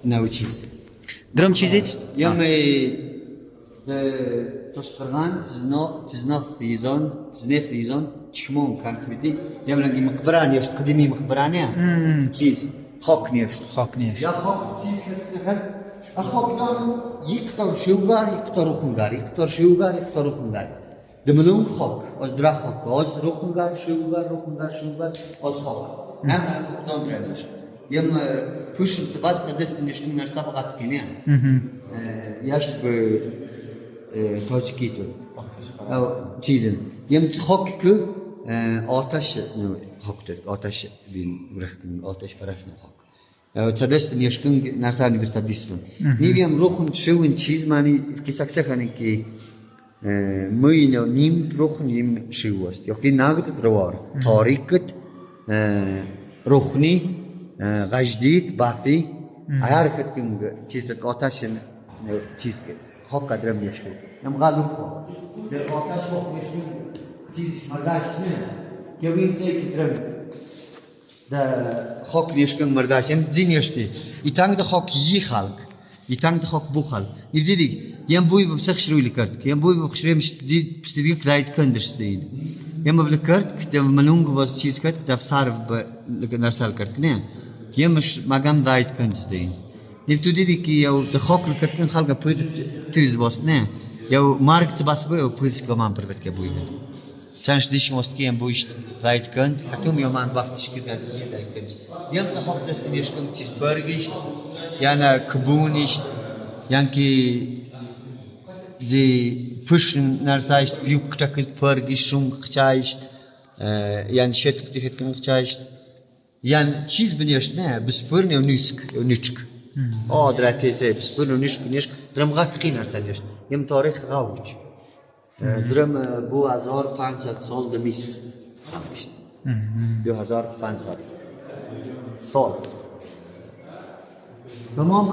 نو چیز درم چیزید؟ يوم تشقرغان تزنا تزناف فيزون تزنيف فيزون تشمون كانت بدي يوم لنجي مقبراني يشت قديمي مقبراني تشيز خاك نيشت خاک نیش يا خاك تشيز كتنخل خاك دان يقطر شوغار يقطر روخنگار يقطر شوغار يقطر روخنگار دملون خاك از درا خاك از روخنگار شوغار روخنگار شوغار از خاك نعم خاك دان درنيشت يم پوشن تباس تدست نشكن نرسا فقط كنيان یاشت به تاجیکی تو او چیزن یم خاک که آتش خاک تو آتش بین رختن آتش پرست خاک او تدست نشکن نرسا نویستا دیستون نیویم روخن شون چیز معنی کسک چکنی که موین نیم روخن نیم شو است یا که نگد روار تاریکت روخنی غجدید بافی عیار کتکن چیز تو آتش چیز که خاک قدرم میشته یم غالب خو در آتش خاک میشته چیزش مرداش نه که وین چه کدرم ده خاک نیشکن مرداش یم زین یشتی ایتانگ ده خاک یی خلق ایتانگ ده خاک بو خلق دیدی یم بوی بفسخ شروع کرد که یم بوی بخشریم پستیدی کلاید کندرستین یم بول کرد که ملونگ واز چیز کرد که صرف به نرسال کرد نه یمش مگم داید کندستین نیفتو دیدی که یو د خاک لکرتن خلق پوید تویز باست نه یو مرگ تباس بو یو پوید گمان پر که بوید چنش دیش most که یم بویشت داید کند کتوم یو من بافتش که از داید کند یم څه خاک دست نیشکن چیز برگشت یعنی کبونیشت یعنی که زی پش نرسایشت بیوک تکز پرگشت شون قچایشت یعنی شت قتیخت کن قچایشت یعنی چیز بنیشت نه بسپرن یو نیسک یو نیچک آه دراتيزي بس بلو نيش بنيش درم غاتقين ارسليش يم تاريخ غاوج درم بو 1500 سال دمیس 2500 سال تمام.